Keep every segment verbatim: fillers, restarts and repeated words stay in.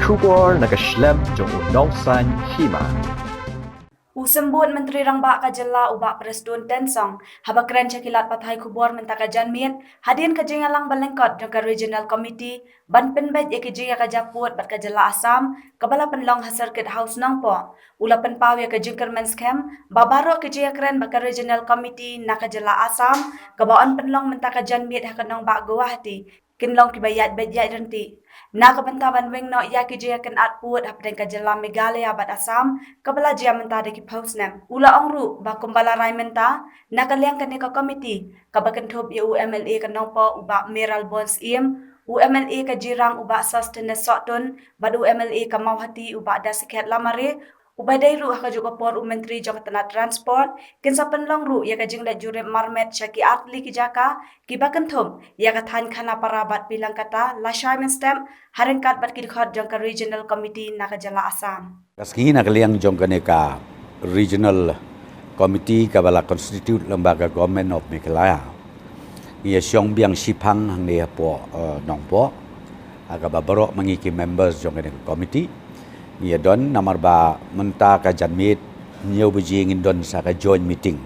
Khubor na ka shlem jong u nongsan hima. U Symbud Myntri Rangbah ka jylla u Bah Prestone Tynsong haba kren sha ki lad pathai khubor mynta ka janmiet hadien ka jingïalang ba lyngkot jong ka Regional Committee ban pynbeit ïa ki jingïakajia pud bad ka jylla Assam kaba la pynlong ha Circuit House Nongpoh, u la pynpaw ïa ka jingkyrmen skhem ba baroh ki jingïakren bad ka Regional Committee na ka jylla Assam kaba yn pynlong mynta ka janmiet ha ka nongbah Guwahati kin long kiba ïaid beit ïaid ryntih. Na ka bynta ban weng noh ïa ki jingïakynad pud hapdeng ka jylla Meghalaya bad Assam kaba la jia mynta da ki phew snem, u la ong ruh ba kumba la rai mynta, na ka liang kane ka komiti kaba kynthup ïa u M L A ka Nongpoh u Bah Mayralborn Syiem, u M L A ka Jirang u Bah Sosthenes Sohtun bad u M L A ka Mawhati u Bah Dasikhet Lamare, uba dei ruh ha kajuh ka por u Myntri jong ka tnat Transport, kin sa pynlong ruh ïa ka jingleit jurip marmet sha ki artylli ki jaka kiba kynthup ïa ka thaiñ Khanapara bad Pilangkata lashai mynstep ha ryngkat bad ki dkhot jong ka Regional Committee na ka jylla Assam. Ka sngi na ka liang jong kane ka Regional Committee kaba la constitute lyngba ka Government of Meghalaya, ngi ïa shong biang shiphang hangne hapoh, eh, Nongpoh, ha kaba baroh ma ngi ki members jong kane ka committee ngi ïa don, namar ba mynta ka janmiet hynñiew baje ngin don sa ka joint meeting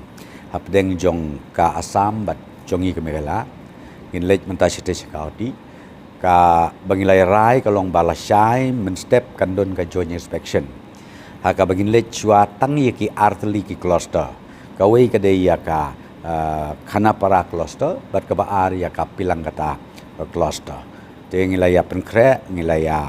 hapdeng jong ka Assam bad jong ngi ka Meghalaya. Ngin leit mynta shatei sha Guwahati. Kaba ngi la ïa rai ka long ba lashai mynstep kan don ka joint inspection ha kaba ngin leit shuwa tang ïa ki artylli ki cluster. Kawei ka dei ïa ka, eh, Khanapara cluster bad kaba ar ïa ka Pilangkata cluster. Te ngi la ïa pynkhreh, ngi la ïa,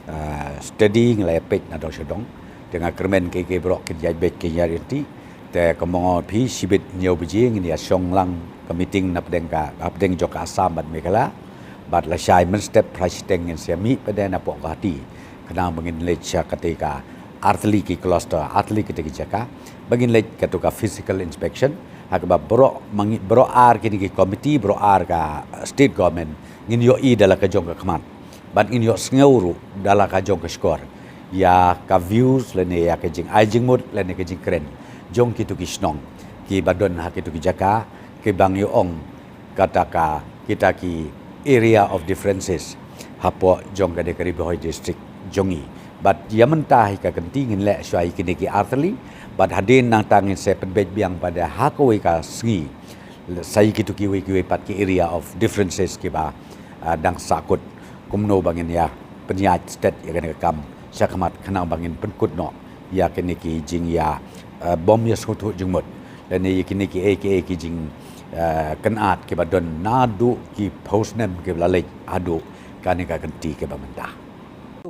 eh, study, ngi la ïa peit na dong sha dong. Te nga kyrmen ki, ki baroh kin ïaid beit, kin ïaid ryntih. Te kumba nga ong ïa phi, shibit hynñiew baje ngin ïa shong lang ka meeting napdeng ka, hapdeng jong ka Assam bad Meghalaya. Bad lashai mynstep phra shiteng ngin sa ïa mih pat napoh Guwahati, khnang ba ngin leit sha katei ka artylli ki cluster, artylli kitei ki jaka ba ngin leit kato ka physical inspection. Ha kaba baroh ma ngi, baroh ar kine ki committee, baroh ar ka state government, ngin ïohi da la ka jong ka khmat bad ngin ïohsngew ruh da la ka jong ka shkor ïa ka views lane ïa ka jingai jingmut lane ka jingkren jong kito ki shnong kiba don ha kito ki jaka kiba ngi ong kata ka, kita ki area of differences hapoh jong ka dei ka Ri Bhoi district jong ngi. Bad ïa mynta hi ka kynti ngin leh shuwa ïa kine ki artylli bad hadien nangta ngin sa pynbeit biang pat ha kawei ka sngi sa ïa kito kiwei kiwei pat ki area of differences kiba, ah, dang sahkut, kumno ba ngin ïa pynïaid stet ïa kane ka kam sha khmat khnang ba ngin pynkut noh ïa kine ki jingïa, eh, bym ïa sngewthuh jingmut lane ïa kine kiei kiei ki jing, eh, kynad kiba don naduh ki phew snem kiba la leit haduh kane ka kynti kaba mynta.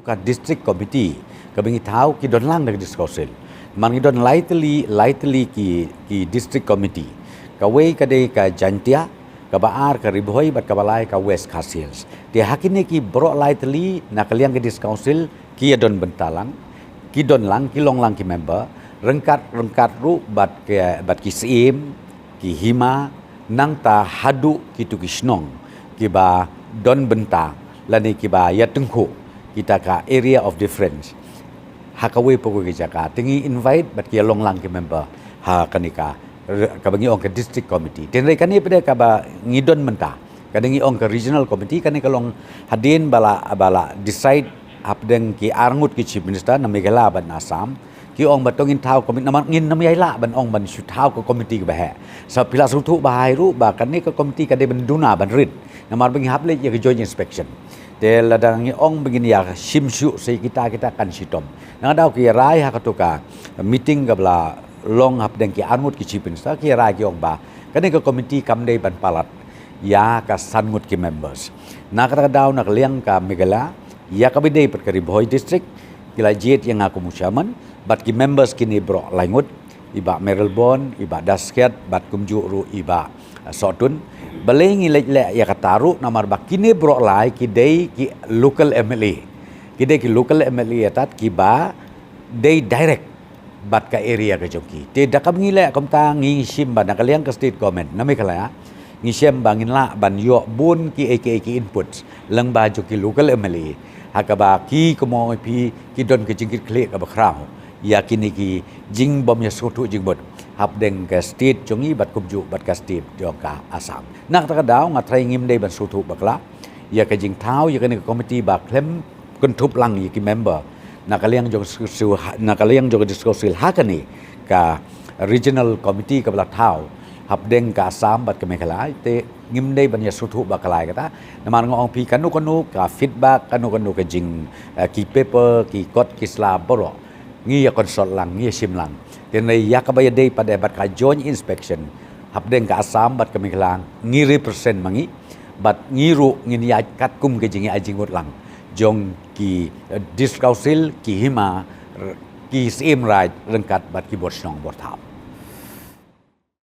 Ka district committee kaba ngi thaw ki don lang da ka district council. Namar ngi don lai tylli, lai tylli ki, ki district committee. Kawei ka dei ka Jaintia, kaba ar ka Ri Bhoi bad kaba lai ka West Khasi Hills. Te ha kine ki baroh lai tylli na ka liang ka district council ki ïa don bynta lang, ki don lang, ki long lang ki member ryngkat, ryngkat ruh bad ki, bad ki syiem, ki hima, nangta haduh kito ki shnong kiba don bynta lane kiba ïa tyngkhuh kita ka area of difference ha kawei pa kawei ka jaka. Te ngi invite bad ki ïa long lang ki member ha kane ka, kaba ngi ong ka district committee. Te hynrei kane pat kaba ngi don mynta, kane ngi ong ka regional committee, kane ka long hadien ba la, ba la decide hapdeng ki arngut ki chief minister na Meghalaya bad na Assam. Ki ong ba to ngin thaw committee, namar ngin ym ïai lah ban ong ban shu thaw ka committee kaba heh. Sa phi la sngewthuh ba hai ruh ba kane ka committee ka dei ban duna ban rit, namar ba ngi hap leit ïa ka joint inspection. Te lada ngi ong ba ngin ïa shim shuh sa ïa kita, kita kan shitom. Na ka daw ki rai ha kato ka meeting kaba la long hapdeng ki arngut ki chief minister, ki rai ki ong ba kane ka committee kam dei ban palat ïa ka san ngut ki members. Na kata ka daw na ka liang ka Meghalaya, ïa kaba dei pat ka Ri Bhoi district, ki la jied ïa nga kum u chairman bad ki members kine baroh lai ngut, i Bah Mayralborn, i Bah Daskhiat bad kumjuh ruh i Bah, eh, Sohtun. Balei ngi leit leh ïa kata ruh, namar ba kine baroh lai ki dei ki local M L A. Ki dei ki local M L A ïa tat kiba dei direct bad ka area ka jong ki. Te da kaba ngi leh kumta ngi shim ba na ka liang ka state government na Meghalaya ngi shem ba ngin lah ban ïoh bun kiei kiei ki inputs lyngba jong ki local M L A ha kaba ki, kumno phi, ki don ka jingkitkhlieh kaba khraw ïa kine ki jingbym ïa sngewthuh jingmut hapdeng ka state jong ngi bad kumjuh bad ka state jong ka Assam. Na kata ka daw nga tharai ngim dei ban sngewthuh bakla ïa ka jingthaw ïa kane ka committee ba khlem kynthup lang ïa ki member na ka liang jong ka District Council ha-, na ka liang jong ka District Council ha kane ka Regional Committee kaba la thaw hapdeng ka Assam bad ka Meghalaya, te ngim dei ban ïa sngewthuh ba ka lai kata. Namar nga ong phi kano kano ka feedback, kano kano ka jing, eh, ki paper, ki kot ki sla baroh ngi ïa consult lang, ngi ïa shim lang. Te ngi ïa kaba ïadei pat bad ka joint inspection hapdeng ka Assam bad ka Meghalaya, ngi represent ma ngi, bad ngi ruh ngin ïa katkum ka jingïa jingmut lang jong ki, eh, District Council, ki hima, r-, ki Syiem Raij ryngkat bad ki bor shnong bor thaw.